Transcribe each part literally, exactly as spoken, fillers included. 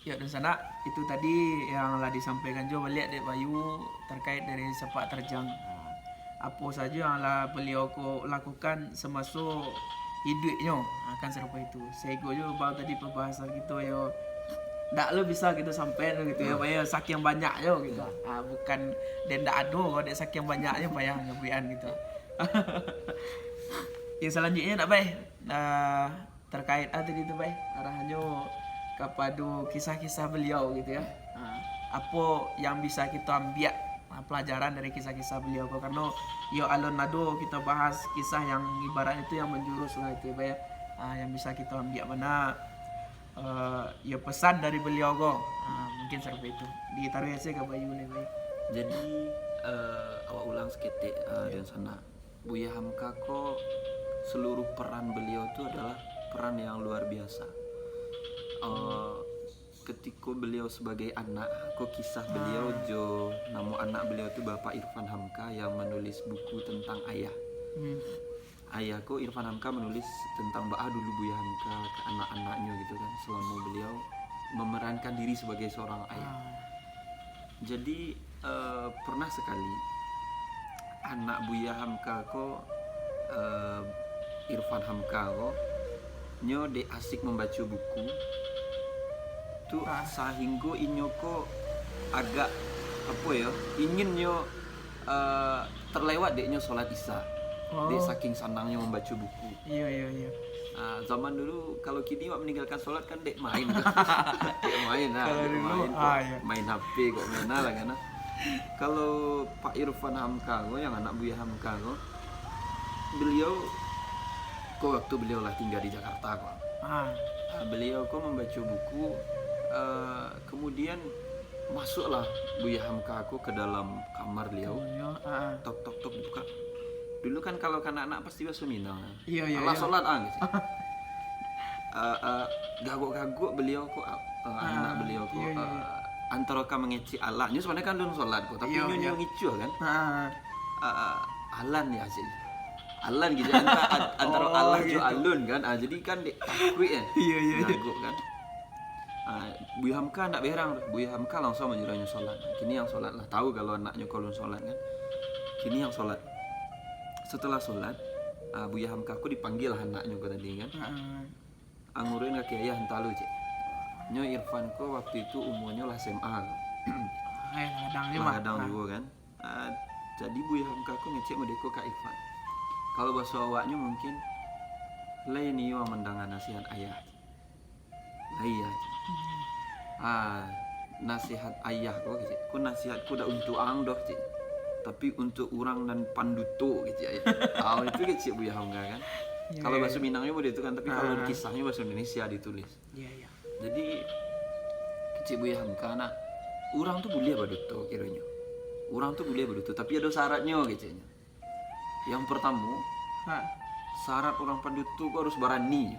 Ya, dunsanak, itu tadi yang lah disampaikan jo baliak dek Bayu terkait dari sepak terjang. Apo sajo yang lah beliau ko lakukan semaso iduiknyo, akan sarupo itu. Saigo jo bau tadi pembahasan kito yo, ndak lo bisa kito sampaikan gitu ya, Pak, ya, saking banyaknyo gitu. Ah, bukan den ndak ado ko, dek saking banyaknyo payah nyabuikan gitu. Yang selanjutnya nak, Bay? Ah, terkait ah tadi tu, Bay, arahnyo kapado kisah-kisah beliau gitu ya. Ah, apo yang bisa kito ambiak, ah, pelajaran dari kisah-kisah beliau ko? Kareno yo alun ado kito bahas kisah yang ibaratnyo tu yang menjurus lah itu, Bay. Ah, yang bisa kito ambiak bana, eh, yo pesan dari beliau ko. Ah, mungkin sarupo itu. Ditaruih ase ka Bayu lai, Bay. Jadi, eh, awak ulang saketek, eh, Ya. dunsanak. Buya Hamka ko, seluruh peran beliau tu adalah peran yang luar biasa. Eh, ketiko beliau sebagai anak, ko kisah beliau Ah. jo namo anak beliau tu Bapak Irfan Hamka yang menulis buku tentang ayah. Hmm. Ayah ko Irfan Hamka menulis tentang baa dulu Buya Hamka ke anak-anaknyo gitu kan, selama beliau memerankan diri sebagai seorang ayah. Ah. Jadi, eh, pernah sekali anak Buya Hamka ko, eh, Irfan Hamka ko, nyo dek asik mambaco buku tu, Ah. sahinggo inyo ko agak, apo yo, ingin nyo, eh, terlewat dek nyo solat Isya. Oh. Dek saking sanangnyo mambaco buku. Iyo, iyo, iyo. Ah, zaman dulu, kalau kini awak meninggalkan solat kan dek main. Dek main lah, Kalau dek dulu, main, ah, kok iyo. main H P, kok main lah kan. Kalau Pak Irfan Hamka ko, yang anak Buya Hamka ko, beliau ko waktu beliau lah tinggal di Jakarta ko. Ah. Ah, beliau ko mambaco buku, eh, kemudian masuklah Buya Hamka ko ke dalam kamar beliau. Iyo, ah. Tok, tok, tok, dibuka. Dulu kan kalau kanak-kanak pasti baso Minang. Iyo, iyo, Alah iyo. solat ah, gitu. Eh, eh, gagok-gagok beliau ko, eh, Ah, anak beliau ko, iyo, iyo, iyo. eh, antaro ka mangecek alah. Nyo sebenarnyo kan alun solat ko, tapi Iyo, nyo, iyo. nyo ngicuah kan. Ah. Eh, eh, alah ni asyik. Alah gitu, antaro, antaro Oh, alah jo gitu. alun kan. Ah, jadi kan dek takuik kan. Iyo, iyo, iyo. Gagok kan. Ah, Buya Hamka ndak berang tu. Buya Hamka langsung manjurang nyo solat. Kini yang solat lah. Tahu kalau anaknyo ko alun solat kan. Kini yang solat. Setelah solat, ah, Buya Hamka ko dipanggil lah anaknyo ko tadi kan. Heeh. Anguruin kaki ayah, entah lu, cek. Nyo Irfan ko waktu itu umurnyo lah S M A ko. Eh, gadang ni Lah mah. gadang Ah. juo kan. Ah, jadi Buya Hamka ko ngecek mode ko ka Irfan. Kalau baso awaknyo mungkin, lai nio mandanga nasihat ayah. Lai ya. Ah, nasihat ayah ko, kecek. Ko nasihat ko dak untuk ang doh, cek. Tapi untuk urang nan panduto, kecek ayah. Ah, itu kecek Buya Hamka kan. Iyo, Kalau iyo. baso Minangnyo mode itu kan, tapi kalau Ah. kisahnyo baso Indonesia ditulis. Iyo, iyo. Jadi, kecek Buya Hamka, nah, urang tu buliah baduto kironyo. Urang tu buliah baduto, tapi ado syaratnyo, keceknyo. Yang pertamo, Ha. syarat urang paduto ko harus barani.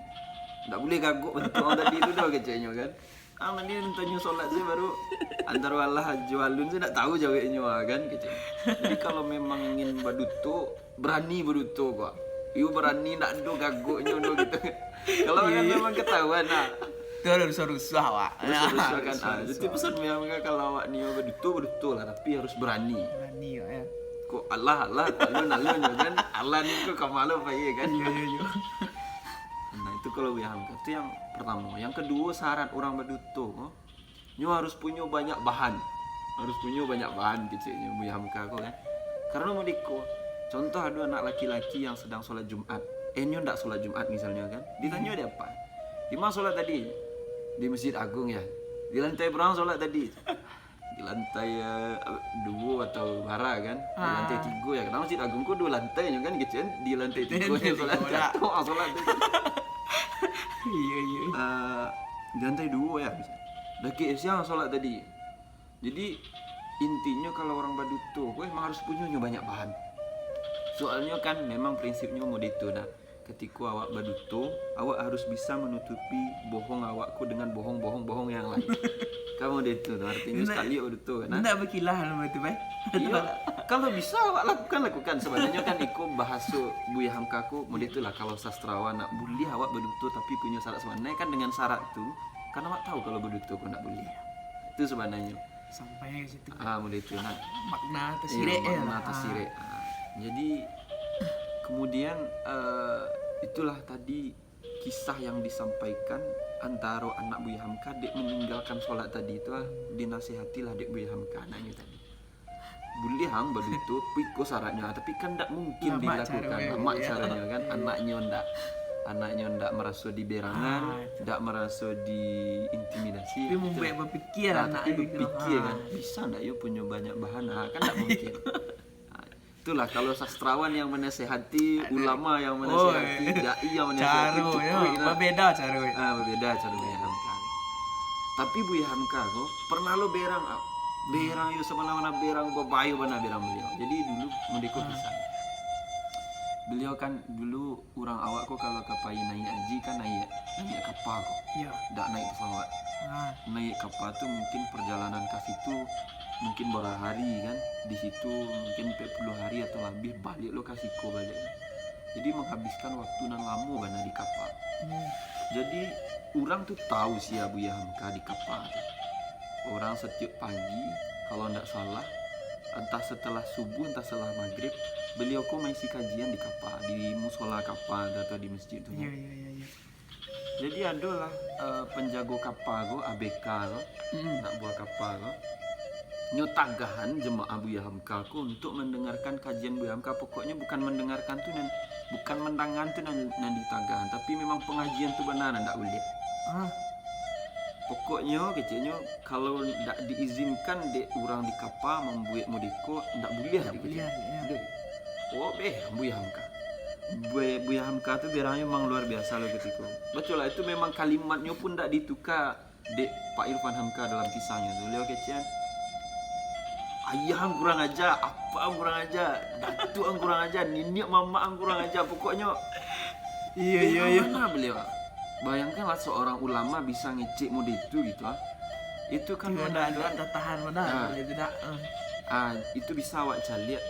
Ndak buliah gagok bantuak ang tadi tu doh, keceknyo kan. Ang tadi tanyo solat se baru antaro alah jo alun se ndak tahu jaweknyo, ah, kan, kecek. Jadi kalau memang ingin baduto, barani baduto ko. Iyo barani, ndak ado gagoknyo doh gitu. Kalau Iyo, kan iyo. memang ketahuan lah. Tu lah rusuah-rusuah awak. Rusuah-rusuah kan. Ah, Rusuah-rusuah. jadi pesan memang kalau awak nio baduto, baduto lah, tapi harus barani. Barani awak, ya. Kok alah, alah, kok alun, alun, kan? Alah ni kok ka ma lo pai kan? Iyo, iyo, iyo. Nah, itu kalau Buya Hamka. Itu yang pertamo. Yang keduo, syarat urang baduto ko, nyo harus punyo banyak bahan. Harus punyo banyak bahan, keceknyo Buya Hamka ko kan. Kareno mode ko, contoh ado anak laki-laki yang sedang solat Jumat. Eh, nyo ndak solat Jumat misalnyo kan. Ditanyo, "Di apa?" "Di ma solat tadi?" "Di Masjid Agung, ya." "Di lantai berapa solat tadi?" "Di lantai, eh, duo atau bara kan. Di Ah. lantai tigo, ya." Kareno Masjid Agung ko duo lantai nyo kan, kecek kan. Di lantai tigo Lantai nyo solat tigo lah. jatuah, ah, solat tu. Iyo, iyo. Eh, di lantai duo, ya. Dakek siang solat tadi. Jadi, intinyo kalau urang baduto ko emang harus punyo nyo banyak bahan. Soalnyo kan memang prinsipnyo mode itu nah. Ketiko awak baduto, awak harus bisa menutupi bohong awak ko dengan bohong-bohong-bohong yang lain. Kan mode itu tu, artinyo Ndak, sekali awak baduto kan, nah. ndak bakilah nama itu, Bay? Iyo, kalau bisa awak lakukan, lakukan. Sebenarnyo kan iko bahaso Buya Hamka ko mode itulah, kalau sastrawan nak buliah awak baduto tapi punyo syarat. Sebenarnyo kan dengan syarat tu, Karena awak tahu kalau baduto ko ndak buliah. Itu sabananyo. Sampai ka situ. Ah, mudah itu nah. Makna tasirek. Iya, makna tasirek. Ah, jadi kemudian uh, itulah tadi kisah yang disampaikan antara anak Buya Hamka dek meninggalkan sholat tadi itu ah, dinasihatilah dek Buya Hamka anaknya tadi. Buliah ang baduto, iko syaratnya, tapi kan ndak mungkin dilakukan. Amak caranyo kan, anaknyo ndak anaknyo ndak maraso diberangan, ah, ndak maraso diintimidasi. Tapi membuat berpikir nah, anak tapi berpikir kan, bisa ndak yo punyo banyak bahan, ah, kan ndak mungkin. Itulah kalau sastrawan yang menasehati, ulama yang menasehati, dai yang menasehati, caro yo, babeda caro. Ah, babeda caro Buya Hamka. Tapi Buya Hamka ko pernah lo berang, ah, berang yo samana-mana berang, babayo bana berang beliau. Jadi dulu mudiko kisah. Beliau kan dulu urang awak ko kalau ka pai naiak haji kan naiak naiak kapa ko. Iyo. Dak naiak pesawat. Ah. Naiak kapa tu mungkin perjalanan ka situ mungkin bara hari kan, di situ mungkin ampek puluah hari atau labiah, baliak lo ka siko baliak. Jadi menghabiskan waktu nan lamo bana di kapa. Hmm. Jadi urang tu tahu sia Buya Hamka di kapa tu. Urang setiap pagi kalau ndak salah, entah setelah subuh entah setelah maghrib, beliau ko maisi kajian di kapa, di musola kapa atau di masjid tu. Iyo, iyo, iyo, iyo. Jadi adolah uh, penjago kapa ko, A B K ko, hmm, anak buah kapa ko. Nyo tagahan jemaah Buya Hamka ko untuk mendengarkan kajian Buya Hamka. Pokoknyo bukan mendengarkan tu nan bukan mendangan tu nan, nan ditagahan, tapi memang pengajian tu bana nan ndak buliah. Ah. Pokoknyo keceknyo kalau ndak diizinkan dek urang di kapa mambuek mudiko, ndak buliah. Ndak buliah. Oh beh, Buya Hamka. Buya Hamka tu berangnyo memang luar biasa lo ketiko. Betul lah, itu memang kalimatnyo pun ndak dituka dek Pak Irfan Hamka dalam kisahnyo tu. Beliau kecekan, ayah ang kurang aja, apa ang kurang aja, datuk ang kurang aja, niniak mamak ang kurang aja. Pokoknyo, iyo, iyo, iyo. Mana beliau? Bayangkanlah seorang ulama bisa ngecek mode itu gitu ah. Itu kan udah ada tatahan mana ah, gitu dah. Ah, itu bisa awak caliak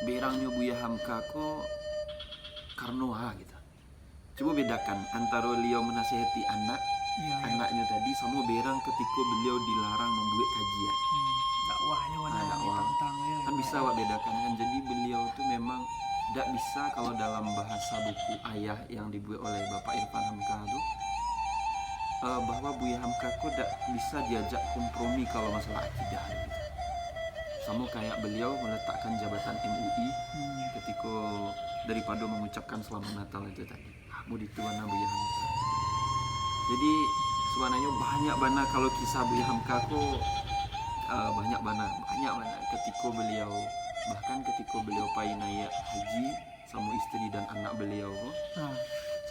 berangnyo Buya Hamka ko karno ah gitu. Cubo bedakan antaro liau manasihati anak, ya, ya, anaknyo tadi, samo berang ketiko beliau dilarang mambuek kajian. Hmm, dakwahnyo ah, mana dakwah. Ditantang, ya, kan bisa awak bedakan kan. Jadi beliau tu memang dak bisa kalau dalam bahasa buku ayah yang dibuek oleh Bapak Irfan Hamka tu, uh, bahwa Buya Hamka ko dak bisa diajak kompromi kalau masalah akidah gitu. Samo kayak beliau meletakkan jabatan M U I hmm, ketiko daripado mengucapkan selamat Natal itu tadi. Mudi tu bana Buya Hamka. Jadi sebenarnya banyak bana kalau kisah Buya Hamka ko uh, banyak bana, banyak bana ketiko beliau, bahkan ketiko beliau pai naiak haji samo isteri dan anak beliau ko. Ha.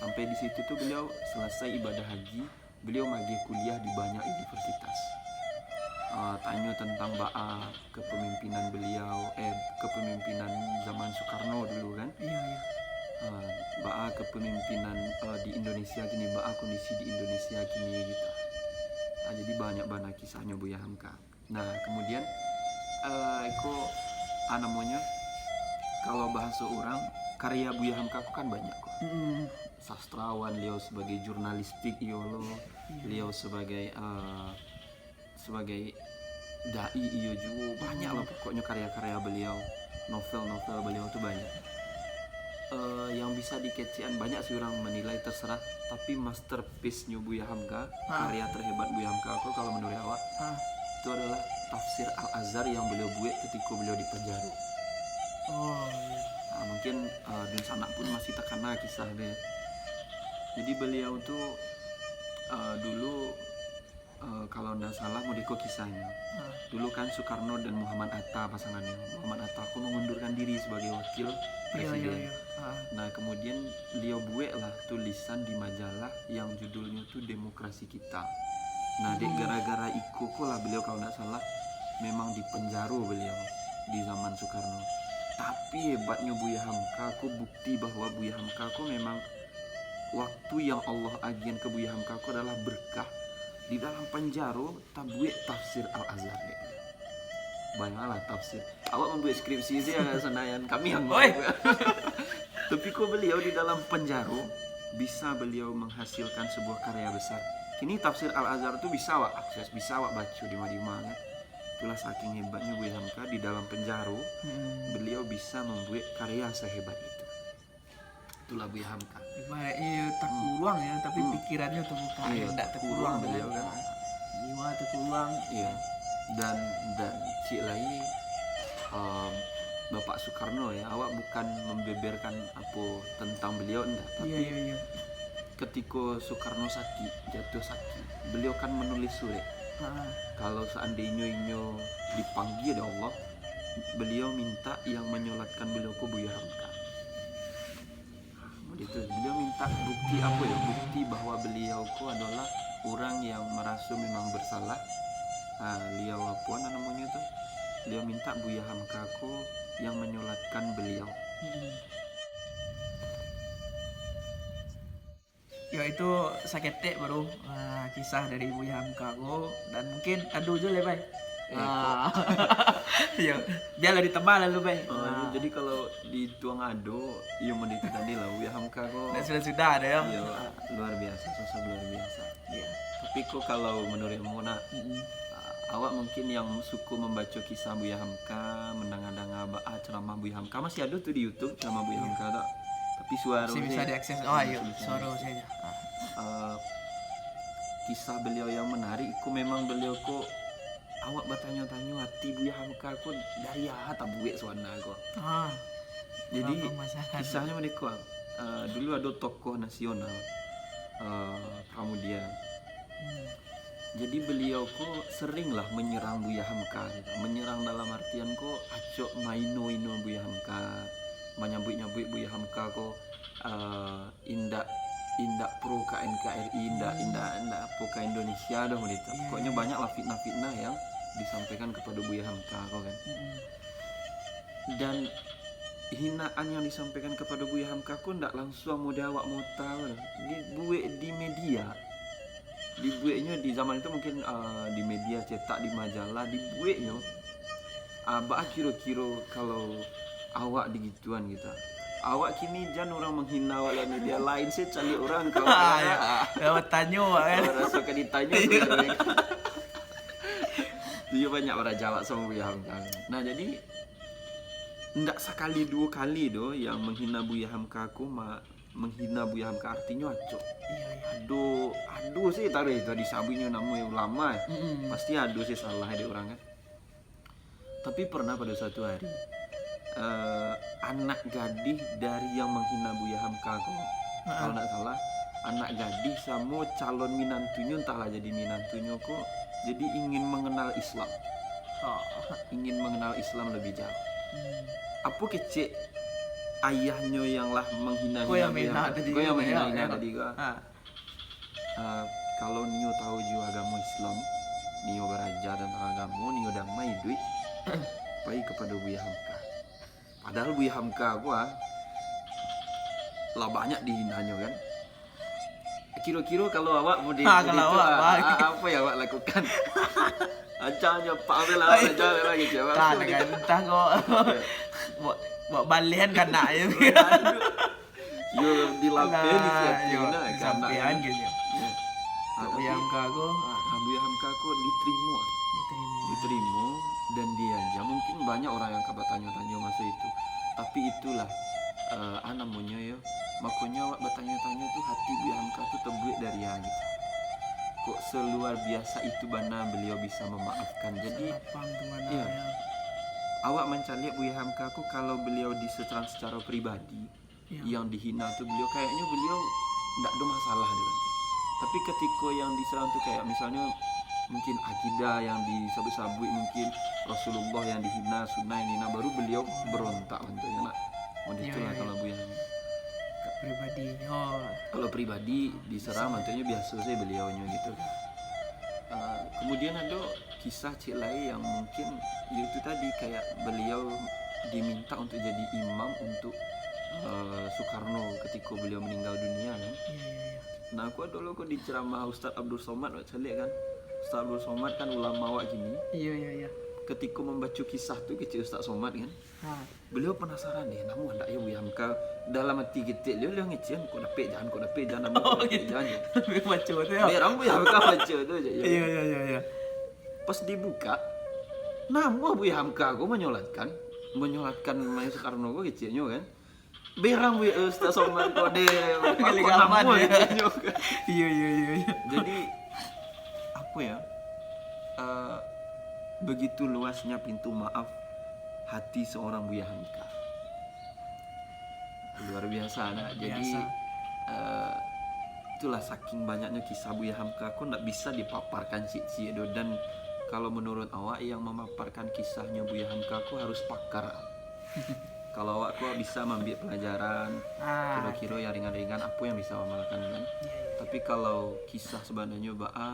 Sampai di situ tu beliau selesai ibadah haji, beliau magih kuliah di banyak universitas. Uh, tanyo tentang baa kepemimpinan beliau, eh, kepemimpinan zaman Soekarno dulu kan. Iya, iya. Uh, baa kepemimpinan uh, di Indonesia kini, baa kondisi di Indonesia kini gitu. Uh, jadi banyak bana kisahnyo Buya Hamka. Nah, kemudian uh, iko ah, namonyo kalau bahaso urang, karya Buya Hamka ko kan banyak ko. Mm-mm. Sastrawan, liau sebagai jurnalistik iyo lo, iya, liau sebagai uh, sebagai dai iyo juo, banyak lah pokoknyo karya-karya beliau, novel-novel beliau tu banyak. Uh, yang bisa dikecekan banyak sih orang menilai, terserah, tapi masterpiece-nyo Buya Hamka, karya terhebat Buya Hamka ko kalau menurut awak, itu adalah Tafsir Al-Azhar yang beliau buek ketiko beliau di penjaro. Oh, iya. Nah, mungkin uh, dunsanak pun masih takana kisah dia. Jadi beliau tu uh, dulu uh, kalau ndak salah mudiko kisahnyo. Dulu kan Soekarno dan Muhammad Hatta pasangannyo. Muhammad Hatta ko mengundurkan diri sebagai wakil presiden. Iya, iya, iya. Nah, kemudian liau bueklah tulisan di majalah yang judulnyo tu Demokrasi Kita. Nah, dek gara-gara iko ko lah beliau kalau ndak salah memang dipenjaro beliau di zaman Soekarno. Tapi hebatnyo Buya Hamka ko bukti bahwa Buya Hamka ko memang waktu yang Allah agian ka Buya Hamka ko adalah berkah. Di dalam penjaro tabuek Tafsir Al-Azhar. Bayangkanlah tafsir. Awak mambuek skripsi sajo Senayan, kami yang mambuek. Tapi ko beliau di dalam penjaro bisa beliau menghasilkan sebuah karya besar. Ini tafsir Al-Azhar tu bisa awak akses, bisa awak baco di ma-di ma kan. Itulah saking hebatnya Buya Hamka di dalam penjaro, hmm, beliau bisa membuat karya sehebat itu. Itulah Buya Hamka. Ibaratnya takuruang ya, tapi, hmm, pikirannyo tabuka, iya, ya, ndak takuruang takuruang beliau kan. Jiwa takuruang. Iya. Dan, dan cik lai, em, Bapak Soekarno ya, awak bukan membeberkan apo tentang beliau ndak, iya, tapi iya, iya, ketiko Soekarno sakik, jatuh sakik, beliau kan menulis surat. Ha. Kalau seandainya inyo dipanggil dek Allah, beliau minta yang menyolatkan beliau ko Buya Hamka. Nah, itu beliau minta bukti apa ya? Bukti bahwa beliau ko adalah orang yang merasa memang bersalah. Nah, liau apa namonyo tu? Beliau minta Buya Hamka ko yang menyolatkan beliau. Hmm. Yo, itu saketek baru, ah, kisah dari Buya Hamka ko, dan mungkin ado juo lai, Bai. Eh, ah, kok? Yo, bialah ditambah lalu, Bai. Oh, ah, jadi kalau dituang ado, iyo model itu tadi lah, Buya Hamka ko. Ndak sudah-sudah ado, yo. Iyo, luar biasa, sosok luar biasa. Iya. Tapi ko kalau menurutmu, nak, mm-mm, ah, awak mungkin yang suko membaco kisah Buya Hamka, mendanga-danga baa ceramah Buya Hamka, masih ado tu di YouTube ceramah Buya, iya, Hamka tu. Tapi suaro masih bisa diakses. Oh, iyo, suaro masih ado. Ah. Eh, kisah beliau yang menarik, iko memang beliau ko, awak batanyo-tanyo, hati Buya Hamka ko dari aha tabuek sabananyo ko. Ah. Jadi, kisahnyo model ko, eh, dulu ado tokoh nasional, eh, Pramudia. Hmm. Jadi, beliau ko seringlah menyerang Buya Hamka, gitu. Menyerang dalam artian ko, acok maino-ino Buya Hamka, manyabuik-nyabuik Buya Hamka ko, eh, indak, indak pro ka N K R I, indak, hmm, indak, indak apo ka Indonesia doh, gitu. Iya, pokoknyo iya, banyaklah fitnah-fitnah yang disampaikan kepada Buya Hamka ko kan. Mm-mm. Dan hinaan yang disampaikan kepada Buya Hamka ko ndak langsuang model awak mota ko doh. Dibuek di media. Dibueknyo di zaman itu mungkin, eh, di media cetak, di majalah, dibueknyo. Ah, baa kiro-kiro kalau awak digituan gitu? Awak kini jan urang manghina awak lewat media lain, se caliak urang ka awak. Ah, yo. Yo, batanyo awak kan. Awak raso ka ditanyo tu, kan. Tu yo banyak bara jawab samo Buya Hamka. Nah, jadi, ndak sakali duo kali doh yang manghina Buya Hamka ko ma-, manghina Buya Hamka, artinyo acok. Iya, iya. Ado, ado se taruih tu disabuiknyo namo ulama, eh. Mm-mm. Pasti ado se salah dek urang kan. Tapi pernah pada suatu hari, eh, anak gadih dari yang manghina Buya Hamka ko, heeh, kalau ndak salah, anak gadih samo calon minantunyo, entahlah jadi minantunyo ko, jadi ingin mengenal Islam. Oh. Ingin mengenal Islam lebih jauh. Hmm. Apo kecek ayahnyo yang lah manghina-hina Buya Hamka? Ko yang manghina tadi ko, ya, ya. Ko yang manghina-hina tadi ko. Ha. Ah, kalau nio tahu juo agamo Islam, nio baraja tantang agamo, nio damai iduik, pai kapado Buya Hamka. Padahal Buya Hamka ko, ah, lah banyak dihinanyo kan. Kiro-kiro kalau awak model, ha, model kalau itu, awak, ah, ah, apo yang awak lakukan? Ancang nyo, Pak, ambil lah, ancang lah gitu, awak. Entah, entah kok. Buat, buat balian kan nak je. Aduh. Yo, di lapeh, di samping, nah, di samping kan, gitu. Ya. Ah, tapi Buya Hamka ko, ah, Buya Hamka ko diterimo. Diterimo. Diterimo dan diaja. Mungkin banyak urang yang ka batanyo-tanyo maso itu. Tapi itulah, eh, a namonyo yo. Makonyo awak batanyo-tanyo tu, hati Buya Hamka tu tabuek dari a gitu. Kok seluar biasa itu bana beliau bisa memaafkan. Jadi, lapang tu mano, ya. Awak mancaliak Buya Hamka ko, kalau beliau diserang secara pribadi, yang dihina tu beliau, kayaknyo beliau ndak ado masalah dek urang tu. Tapi katiko yang diserang tu, kayak misalnyo mungkin akidah yang disabuik-sabuik, mungkin Rasulullah yang dihina, sunnah yang dihina, baru beliau berontak bantuaknyo nak. Model itulah kalau Buya. Kalau pribadi diserang, bantuaknyo biaso sajo beliaunyo gitu kan. Ah, kemudian ado kisah ciek lai yang mungkin, yaitu tadi, kayak beliau diminta untuk jadi imam untuk, eh, Soekarno ketika beliau meninggal dunia kan. Iya, iya, iya. Nah, aku ado lo ko di ceramah Ustaz Abdul Somad, wak caliak kan. Ustaz Abdul Somad kan ulama wak kini. Iya, iya, iya. Ketiko mambaco kisah tu kecek Ustaz Somad kan, ha, beliau penasaran deh, namo andak yo Buya Hamka. Dalam ati ketek liau, liau ngecek, kok dapek jan, kok dapek jan, namo Oh, kok dapek gitu. jan. Baco tu ya. Berang Buya Hamka baco tu je. Iya, iya, iya, iya. Pas dibuka, namo Buya Hamka ko manyolatkan, manyolatkan Mayor Soekarno ko keceknyo kan. Berang Buya Ustaz Somad ko deh, Gali kok gaban namo ya. keceknyo kan. Iya, iya, iya, iya. Jadi apa ya? Eh, begitu luasnya pintu maaf hati seorang Buya Hamka. Luar biasa nak. Jadi Biasa. eh, itulah, saking banyaknya kisah Buya Hamka ko ndak bisa dipaparkan ciek-ciek do. Dan kalau menurut awak, yang memaparkan kisahnyo Buya Hamka ko harus pakar. Kalau awak ko bisa mambiak pelajaran, Ah, kiro-kiro yang ringan-ringan, apa yang bisa awak amalkan kan. Iya, iya. Tapi kalau kisah sebenarnyo baa,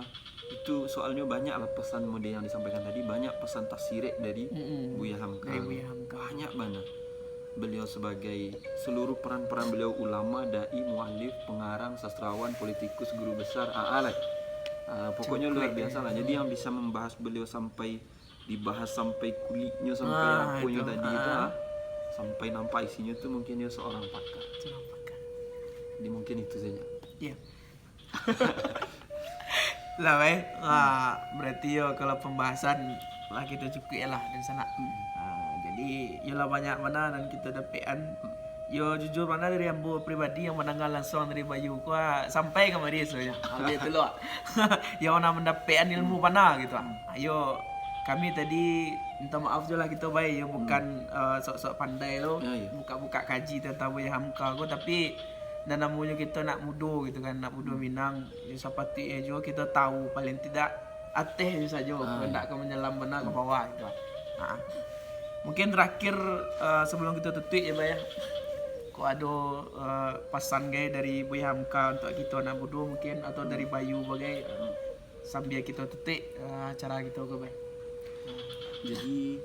itu soalnyo banyak lah pesan model yang disampaikan tadi, banyak pesan tasirek dari Mm-mm. Buya Hamka. Dari Buya Hamka. Banyak banget. Beliau sebagai seluruh peran-peran beliau, ulama, dai, mualif, pengarang, sastrawan, politikus, guru besar, aa lah. Ah, pokoknya Cukup, luar biasa lah. ya. Jadi yang bisa membahas beliau sampai dibahas sampai kulitnyo, sampai Ah, aponyo itu. tadi Ah. itu, ah, sampai nampak isinyo tu, mungkin dia seorang pakar. Seorang pakar. Jadi mungkin itu saja. Iya. Lah, baik. Wah, berarti yo kalau pembahasan lah kita cukup lah di sana. Ah, jadi yo lah banyak mana nan kita dapekan. Yo jujur mana dari ambo pribadi yang mandanga langsung dari Bayu ko, ah, sampai kamari sebenarnya. Ambil tu lo. Yo mana mandapekan ilmu mana gitu. Ah. Yo kami tadi minta maaf je lah kita baik, yo bukan eh, sok-sok pandai lo, Ya, ya. buka-buka kaji tentang Buya Hamka ko, tapi nan namonyo kito nak mudo gitu kan, nak mudo Minang, yo sapatuiknyo juo kito tahu paling tidak ateh tu sajo, Ah, ndak ka manyalam bana ka bawah gitu. Ha. Mungkin terakhir eh, sebelum kita tutup ya, Bah ya. Kok ado eh, pasan gai dari Buya Hamka untuk kita nak mudo mungkin, atau dari Bayu bagai, eh, sambil kita tutup eh, acara kita ke, Bah. Jadi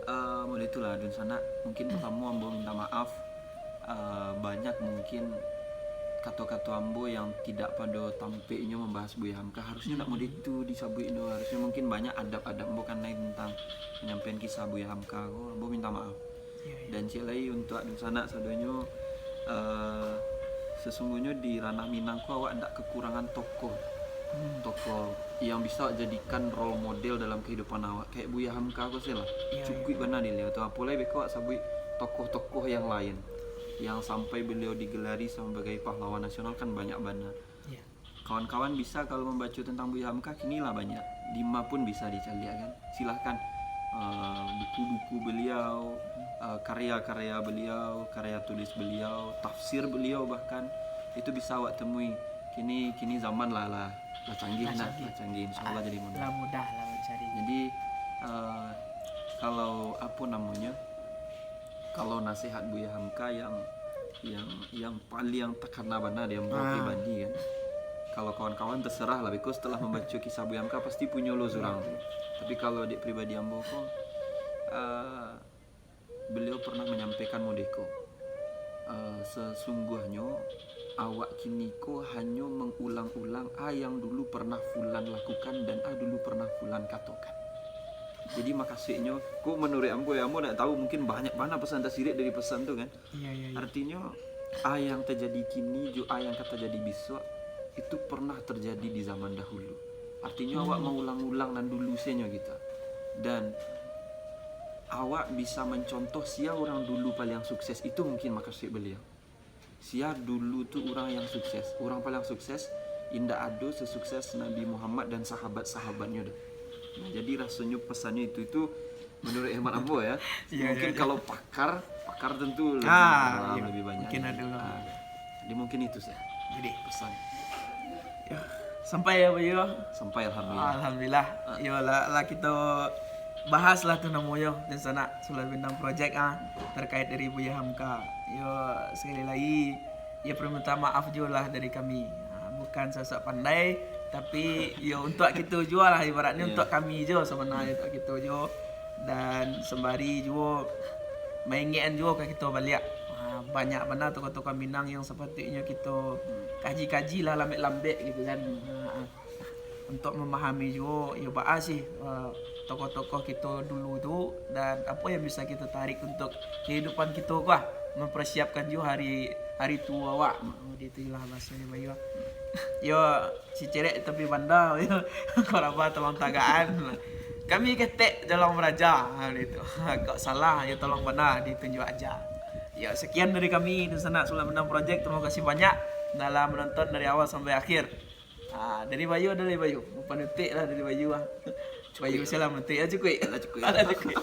eh, model itulah dunsanak. Mungkin pertama ambo minta maaf, eh, banyak mungkin kato-kato ambo yang tidak pado tampeknyo membahas Buya Hamka. Harusnyo ndak model itu disabuik do. Harusnyo mungkin banyak adab-adab ambo kanai tentang penyampaian kisah Buya Hamka ko. Ambo minta maaf. Ya, ya. Dan ciek lai untuak dunsanak sadonyo, eh, sesungguhnyo di ranah Minang ko awak ndak kekurangan tokoh. Hmm. Tokoh yang bisa awak jadikan role model dalam kehidupan awak. Kayak Buya Hamka ko se lah. Ya, Cukuik bana di liau tu. Apolai beko awak sabuik tokoh-tokoh yang lain yang sampai beliau digelari sebagai pahlawan nasional kan banyak bana. Ya. Kawan-kawan bisa kalau membaca tentang Buya Hamka kini lah banyak. Dima pun bisa dicaliak kan. Silahkan eh, buku-buku beliau, eh, karya-karya beliau, karya tulis beliau, tafsir beliau bahkan itu bisa awak temui. Kini kini zaman lah lah, lah canggih Lah nah, canggih. Lah canggih, insyaallah jadi mudah. Lah mudah lah mencari. Jadi eh, kalau apa namanya, kalau nasihat Buya Hamka yang yang yang paling takana bana di ambo Ah. pribadi kan. Kalau kawan-kawan terserah lah, because setelah membaca kisah Buya Hamka pasti punyo lo surang tu. Tapi kalau dek pribadi ambo ko, eh, beliau pernah menyampaikan modeko, eh, sesungguhnyo awak kini ko hanyo mengulang-ulang a yang dulu pernah fulan lakukan dan a dulu pernah fulan katokan. Jadi makasuiknyo, ko menurut ambo ya, ambo ndak tahu, mungkin banyak bana pesan tasirek dari pesan tu kan. Iya, iya, iya. Artinyo, a yang terjadi kini jo a yang ka terjadi besok itu pernah terjadi di zaman dahulu. Artinyo awak Hmm. maulang-ulang nan dulu senyo gitu. Dan awak bisa mencontoh sia orang dulu paling sukses, itu mungkin makasuik beliau. Sia dulu tu orang yang sukses, orang paling sukses, indak ado sesukses Nabi Muhammad dan sahabat-sahabatnyo doh. Nah, jadi rasonyo pesannyo itu, itu menurut hemat ambo ya. Iya, Mungkin iya, iya. Kalau pakar, pakar tentu lebih Ah, dalam, iya. Lebih banyak. Mungkin ada lah. Ah, jadi mungkin itu saja. Jadi, Pesan. ya, sampai ya, Bayu. Sampai alhamdulillah. Alhamdulillah. Ah. Yo lah, lah kita bahas lah tu namonyo di sana Sula Bintang Project ah, terkait dari Buya Hamka. Yo, sekali lagi, ya permintaan maaf juo lah dari kami. Ah, bukan sok-sok pandai, tapi yo untuk kita juo lah, ibaratnya Iya. Untuk kami juo sebenarnya, untuk kita juo. Dan sembari juo maingekan juo ka kita baliak. Ah, banyak bana tokoh-tokoh Minang yang sepatutnya kita kaji-kaji lah lambek-lambek gitu kan. Ah, ah. Untuk memahami juo, yo baa sih eh, tokoh-tokoh kito dulu tu, dan apo yang bisa kito tarik untuk kehidupan kito ko ah, mempersiapkan juo hari, hari tuo awak. Di tu lah bahaso dari Bayu. Yo, si cerek tapi banda, yo. Kok rabah tolong tagaan. Kami ketek tolong baraja, ha, gitu. Kok salah, yo tolong bana ditunjuak aja. Ya, sekian dari kami, Dunsanak Sulang Minang Project. Terima kasih banyak dalam menonton dari awal sampai akhir. Ah, dari Bayu, dari Bayu. Panutuik lah dari Bayu lah. Bayu saya lah menutuik. Ya, cukup. Lah cukup. Lah cukup.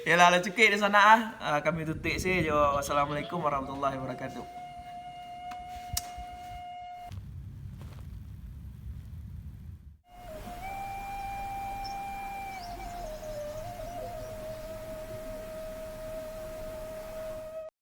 Yalah, lah cukup di sana ah. Ah, kami tutup sih. Yo, assalamualaikum warahmatullahi wabarakatuh.